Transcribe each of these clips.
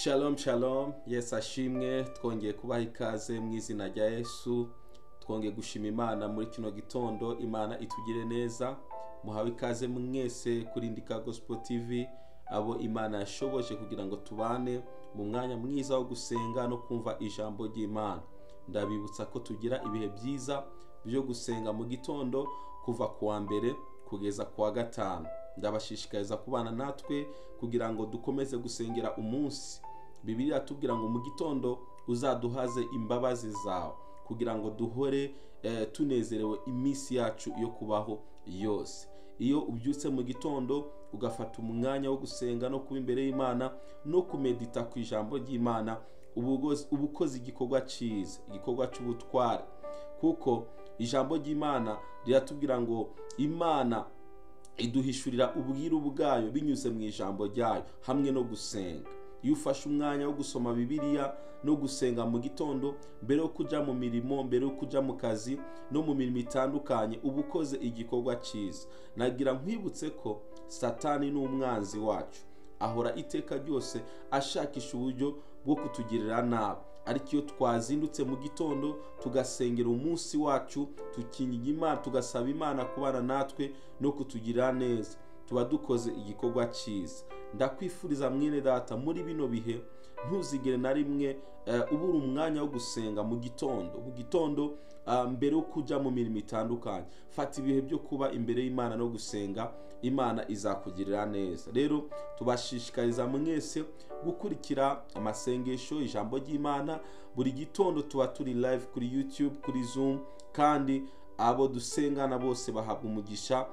Shalom shalom, Yesu ashimwe. Twongeye kubaha ikaze mu izina rya Yesu. Twongeye gushima Imana muri kino gitondo. Imana itugire neza. Muhawe ikaze mwese kuri Ndika Gospel TV, abo Imana yashoboje kugira ngo tubane mu mwanya mwiza wo gusenga no kumva ijambo ry'Imana. Ndabibutsa ko tugira ibihe byiza byo gusenga mu gitondo kuva ku wa mbere kugeza ku wa gatanu. Ndabashishikariza kubana natwe kugira ngo dukomeze gusengera umunsi. Bibiliya iratubwira ngo mu gitondo uzaduhaze imbabazi zawe kugira ngo duhore tunezerewe iminsi yacu yo kubaho yose. Iyo ubyutse mu gitondo ugafata umwanya wo gusenga no kuba imbere y'Imana no kumedita ku ijambo ry'Imana, uba ukoze igikorwa cyiza, igikorwa cy'ubutwari, kuko ijambo ry'Imana riratubwira ngo Imana iduhishurira ubwiru bwayo binyuze mu ijambo ryayo hamwe no gusenga. Iyo ufashe umwanya wo gusoma Bibiliya no gusenga mu gitondo mbere yo kujya mu mirimo, mbere yo kujya mu kazi no mu mirimo itandukanye, uba ukoze igikorwa cyiza. Nagira nkwibutse ko Satani ni umwanzi wacu, ahora iteka ryose ashakisha uburyo bwo kutugirira nabi. Ariko iyo twazindutse mu gitondo tugasengera umunsi wacu, tukinginga Imana, tugasaba Imana kubana natwe no kutugirira neza, tuba dukoze igikorwa cyiza. Ndakwifuriza mwene data, muri bino bihe ntuzigere na rimwe ubura umwanya wo gusenga mu gitondo. Mu gitondo mbere yo kujya mu mirimo itandukanye, fata ibihe byo kuba imbere y'Imana no gusenga, Imana izakugirira neza. Rero tubashishikariza mwese gukurikira amasengesho, ijambo ry'Imana. Buri gitondo tuba turi live kuri YouTube, kuri Zoom, kandi abo dusengana bose bahabwa umugisha,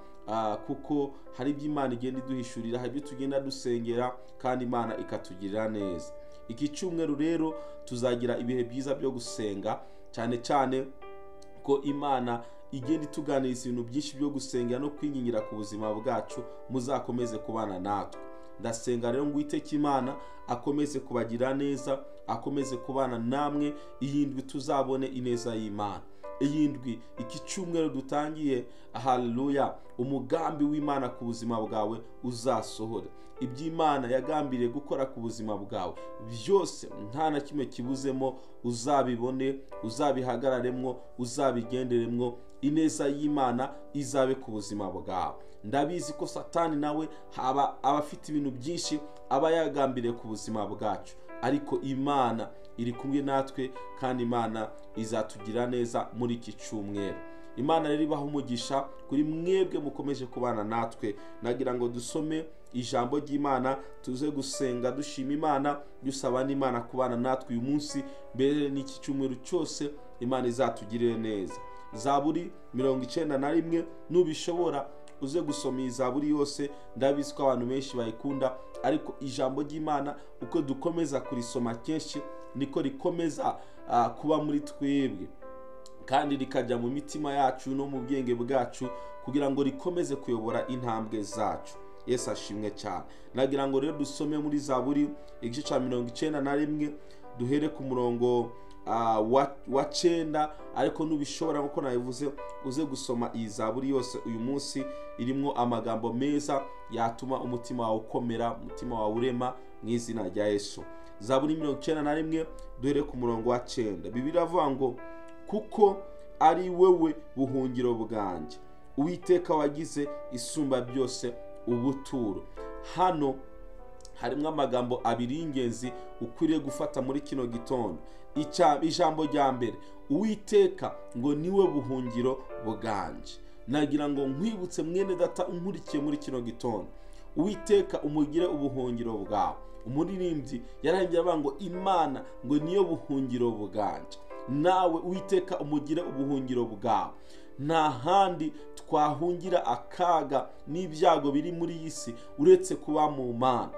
kuko hari ibyo Imana igenda iduhishurira, hari ibyo tugenda dusengera kandi Imana ikatugirira neza. Iki cyumweru rero tuzagira ibihe byiza byo gusenga, cyane cyane ko Imana igenda ituganiriza ibintu byinshi byo gusenga no kwingingira ku buzima bwacu. Muzakomeze kubana natwe. Ndasenga rero ngo Uwiteka Imana akomeze kubagira neza, akomeze kubana namwe. Iyi ndwi tuzabone ineza y'Imana. Iyi ndwi, iki cyumweru dutangiye, haleluya, umugambi w'Imana ku buzima bwawe uzasohora. Ibyo Imana yagambiriye gukora ku buzima bwawe byose nta na kimwe kibuzemo, uzabibone, uzabihagararemwo, uzabigenderemwo. Ineza y'Imana izabe ku buzima bwawe. Ndabizi ko Satani nawe aba afite ibintu byinshi aba yagambiriye ku buzima bwacu, ariko Imana iri kumwe natwe kandi Imana izatugira neza muri iki cyumweru. Imana rero ibaha umugisha kuri mwebwe mukomeje kubana natwe. Nagira ngo dusome ijambo ry'Imana, tuze gusenga dushima Imana, dusaba n'Imana kubana natwe uyu munsi mbere n'iki cyumweru cyose. Imana izatugirire neza. Zaburi 91, nubishobora uze gusoma iyi zaburi yose. Ndabizi ko abantu benshi bayikunda, ariko ijambo ry'Imana uko dukomeza kurisoma kenshi niko rikomeza kuba muri twebwe, kandi rikajya mu mitima yacu no mu bwenge bwacu kugira ngo rikomeze kuyobora intambwe zacu. Yesu ashimwe cyane. Nagira ngo rero dusome muri Zaburi igice cya 91, duhere ku murongo wa 9, ariko nubishobora nkuko nabivuze uze gusoma iyi zaburi yose uyu munsi. Irimo amagambo meza yatuma umutima wawe ukomera, umutima wawe urema mu izina rya Yesu. Zaburi 91, duhere ku murongo wa 9. Bibiliya iravuga ngo kuko ari wewe buhungiro bwanjye, Uwiteka wagize isumba byose ubuturo. Hano harimo amagambo abiri y'ingenzi ukwiriye gufata muri kino gitondo. Ijambo rya mbere, Uwiteka ngo niwe buhungiro bwanjye. Nagira ngo nkwibutse mwene data unkurikiye muri kino gitondo, Uwiteka umugire ubuhungiro bwawe. Umuririmbyi yararimbye avuga ngo Imana ngo niyo buhungiro bwanjye. Nawe Uwiteka umugire ubuhungiro bwawe. Nta handi twahungira akaga n'ibyago biri muri iyi si uretse kuba mu Mana.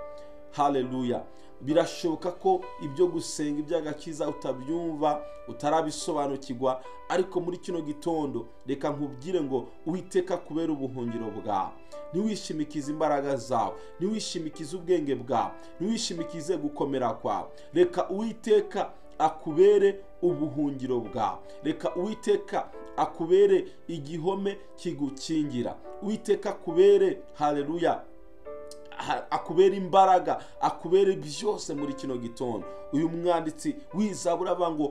Haleluya. Birashoboka ko ibyo gusenga iby'agakiza utabyumva, utarabisobanukirwa, ariko muri kino gitondo reka nkubwire ngo Uwiteka kubera ubuhungiro bwawe. Ntiwishimikize imbaraga zawe, ntiwishimikize ubwenge bwawe, ntiwishimikize gukomera kwawe. Reka Uwiteka akubere ubuhungiro bwawe. Reka Uwiteka akubere igihome kigukingira. Uwiteka akubere, haleluya, akubera imbaraga, akubera byose muri kino gitondo. Uyu mwanditsi w'Izaburi avuga ngo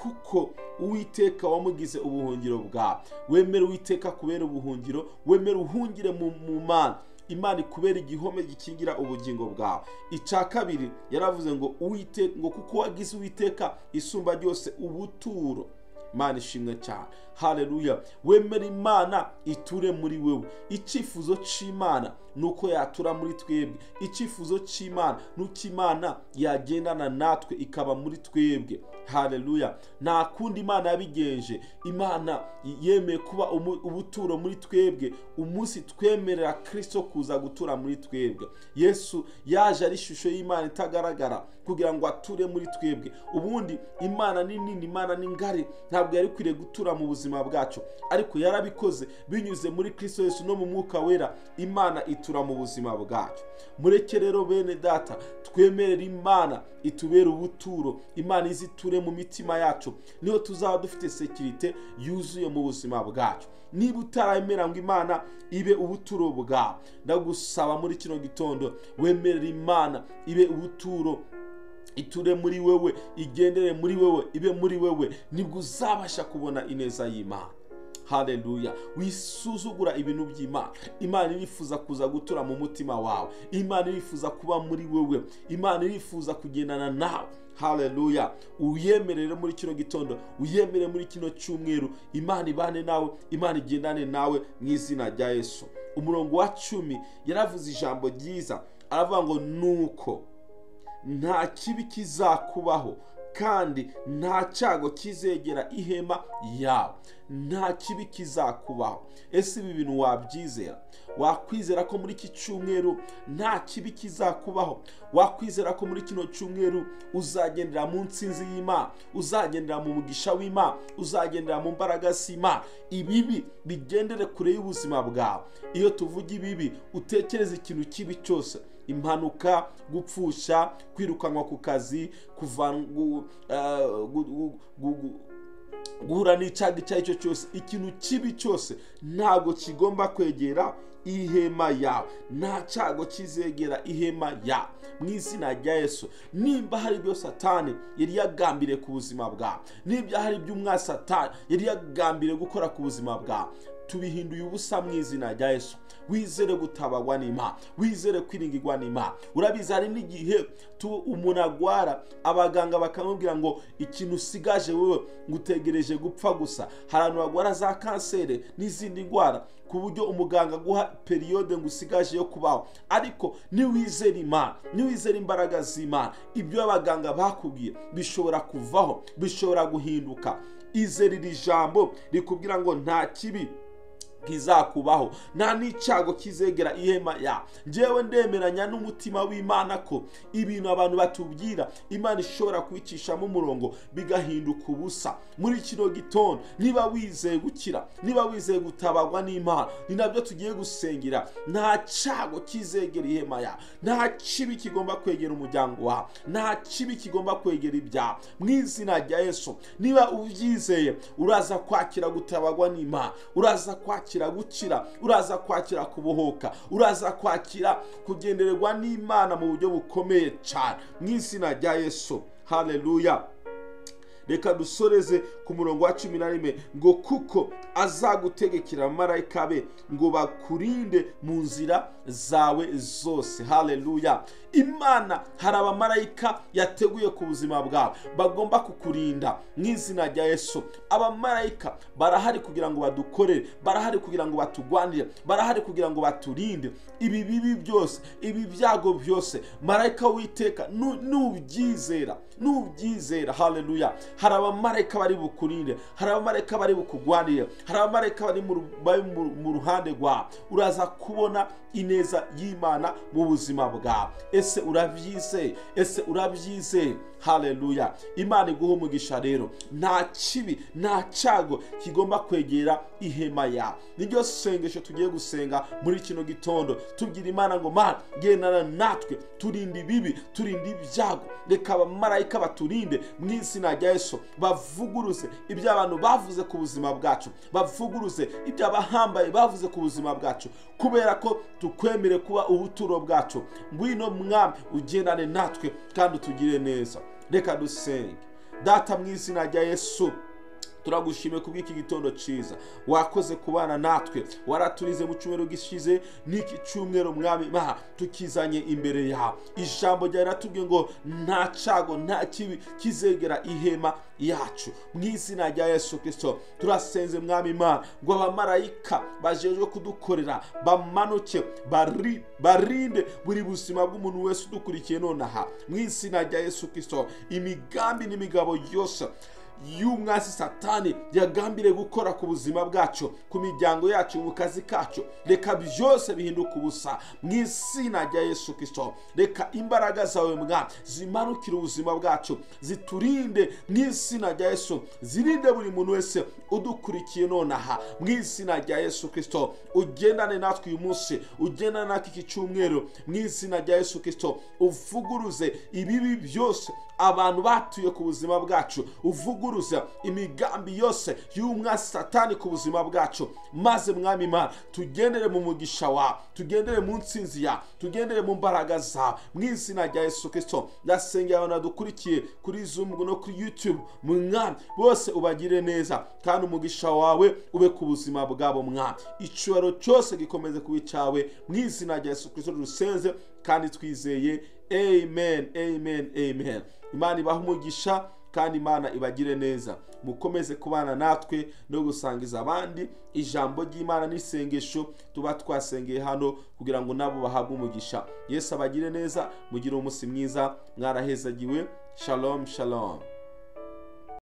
kuko Uwiteka wamugize ubuhungiro bwawe. Wemere Uwiteka kubera ubuhungiro, wemere uhungire mu Mana, Imana ikubera igihome gikingira ubugingo bwawe. Icya kabiri yaravuze ngo Uwiteka, ngo kuko wagize Uwiteka isumba ryose ubuturo. Imana ishimwe cyane, haleluya. Wemere Imana iture muri wewe. Icyifuzo cy'Imana nuko yatura muri twebwe. Icyifuzo cy'Imana nuko Imana yagendana natwe ikaba muri twebwe. Haleluya. Nta kundi Imana yabigenje. Imana yemeye kuba ubuturo muri twebwe umunsi twemerera Kristo kuza gutura muri twebwe. Yesu yaje ari ishusho y'Imana itagaragara kugira ngo ature muri twebwe. Ubundi Imana ni nini, Imana ni ngari, ntabwo yari kwiriye gutura mu buzima bwacu, ariko yarabikoze binyuze muri Kristo Yesu no mu Mwuka Wera. Imana itura mu buzima bwacu. Mureke rero bene data twemerere Imana itubere ubuturo, Imana iziture mu mitima yacu, niho tuzaba dufite sekirite yuzuye mu buzima bwacu. Niba utaremera ngo Imana ibe ubuturo bwawe, ndagusaba muri kino gitondo wemerere Imana ibe ubuturo, iture muri wewe, igendere muri wewe, ibe muri wewe, nibwo uzabasha kubona ineza y'Imana. Haleluya. Wisuzugura ibintu by'Imana. Imana irifuza kuza gutura mu mutima wawe. Imana irifuza kuba muri wewe. Imana irifuza kugendana nawe. Haleluya. Uyemerere muri kino gitondo, uyemerere muri kino cyumweru, Imana ibane nawe, Imana igendane nawe mu izina rya Yesu. Umurongo wa 10 yaravuze ijambo ryiza, aravuga ngo nuko nta kibi kizakubaho kandi nta cyago kizegera ihema yawe. Nta kibi kizakubaho. Ese ibi bintu wabyizera? Wakwizera ko muri iki cyumweru nta kibi kizakubaho? Wakwizera ko muri kino cyumweru uzagendera mu nsinzi y'Imana, uzagendera mu mugisha w'Imana, uzagendera mu mbaraga z'Imana? Ibibi bigendere kure y'ubuzima bwawe. Iyo tuvuga ibibi, utekereze ikintu kibi cyose: impanuka, gupfusha, kwirukanwa ku kazi, guhura n'icyago icyo ari cyo cyose. Ikintu kibi cyose ntabwo kigomba kwegera ihema yawe. Nta cyago kizegera ihema yawe mu izina rya Yesu. Nimba hari ibyo Satani yari yagambiriye ku buzima bwawe, nimba hari ibyo umwa Satani yari yagambiriye gukora ku buzima bwawe, tubihinduye ubusa mu izina rya Yesu. Wizere gutabagwa n'Imana, wizere kwiringirwa n'Imana. Urabizi hari n'igihe umuntu agwara, abaganga bakamubwira ngo ikintu usigaje wewe ngutegereje gupfa gusa. Hari abantu bagwara za kanseri n'izindi ndwara ku buryo umuganga aguha periyode ngo usigaje yo kubaho. Ariko niwizera Imana, niwizera imbaraga z'Imana, ibyo abaganga bakubwiye bishobora kuvaho, bishobora guhinduka. Izere iri jambo rikubwira ngo nta kibi kizakubaho, nta n'icyago kizegera ihema ya. Njyewe ndemeranya n'umutima w'Imana ko ibintu abantu batubwira Imana ishobora kubicishamo umurongo bigahinduka ubusa. Muri kino gitondo niba wizeye gukira, niba wizeye gutabagwa n'Imana, ni nabyo tugiye gusengera. Nta cyago kizegera ihema ya, nta kibi kigomba kwegera umuryango wawe, nta kibi kigomba kwegera ibyawe mu izina rya Yesu. Niba ubyizeye, uraza kwakira gutabagwa n'Imana, uraza kwakira gukira, uraza kwakira kubohoka, uraza kwakira kugendererwa n'Imana mu buryo bukomeye cyane mu izina rya Yesu. Haleluya. Reka dusoreze ku murongo wa 11 ngo kuko azagutegekera marayika be ngo bakurinde mu nzira zawe zose. Haleluya. Imana hari abamarayika yateguye ku buzima bwawe bagomba kukurinda mu izina rya Yesu. Abamarayika barahari kugira ngo badukorere, barahari kugira ngo batugwanire, barahari kugira ngo baturinde ibi bibi byose, ibi byago byose. Marayika w'Uwiteka nubyizera, nubyizera. Haleluya. Hari abamarayika bari bukurinde, hari abamarayika bari bukugwanire, hari abamarayika bari mu ruhande rwawe. Uraza kubona ineza y'Imana mu buzima bwawe. Ese urabyizeye? Ese urabyizeye? Haleluya. Imana iguhe umugisha rero. Nta kibi, nta cyago kigomba kwegera ihema yawe. Niryo sengesho tugiye gusenga muri kino gitondo, tubwira Imana ngo Mana gendana natwe, turinde ibibi, turinde ibyago, reka abamarayika baturinde mu izina rya Yesu. Bavuguruze ibyo abantu bavuze ku buzima bwacu, bavuguruze ibyo abahambaye bavuze ku buzima bwacu, Kubera ko tukwemere kuba ubuturo bwacu, ngwino Mwami ugendane natwe kandi utugire neza. Reka dusenge. Data, mu izina rya Yesu, turagushimiye kubw'iki gitondo cyiza wakoze kubana natwe. Waraturize mu cyumweru gishize, n'iki cyumweru, Mwami Mana, tukizanye imbere yawe. Ijambo ryawe riratubwiye ngo nta cyago, nta kibi kizegera ihema yacu. Mu izina rya Yesu Kirisito turasenze, Mwami Mana, ngo abamarayika bajejwe kudukorera bamanuke, barinde buri buzima bw'umuntu wese udukurikiye nonaha. Mu izina rya Yesu Kirisito, imigambi n'imigabo yose y'umwasi Satani yagambiriye gukora ku buzima bwacu, ku miryango yacu, mu kazi kacu, reka byose bihinduke ubusa mu izina rya Yesu Kirisito. Reka imbaraga zawe, Mwami, zimanukire ubuzima bwacu, ziturinde mu izina rya Yesu, zirinde buri muntu wese udukurikiye nonaha mu izina rya Yesu Kirisito. Ugendane natwe uyu munsi, ugendane natwe iki cyumweru mu izina rya Yesu Kirisito. Uvuguruze ibibi byose abantu batuye ku buzima bwacu, uvuguruza imigambi yose y'umwasi Satani ku buzima bwacu, maze Mwami Imana tugendere mu mugisha wawe, tugendere mu nsinzi yawe, tugendere mu mbaraga zawe mu izina rya Yesu Kirisito. Ndasengera abantu badukurikiye kuri Zoom no kuri YouTube, Mwami, bose ubagire neza kandi umugisha wawe ube ku buzima bwabo. Mwami, icyubahiro cyose gikomeze kuba icyawe mu izina rya Yesu Kirisito dusenze kandi twizeye. Amen, amen, amen. Imana ibahe umugisha kandi Imana ibagire neza. Mukomeze kubana natwe no gusangiza abandi ijambo ry'Imana n'isengesho tuba twasengeye hano, kugira ngo nabo bahabwe umugisha. Yesu abagire neza, mugire umunsi mwiza, mwarahezagiwe. Shalom, shalom.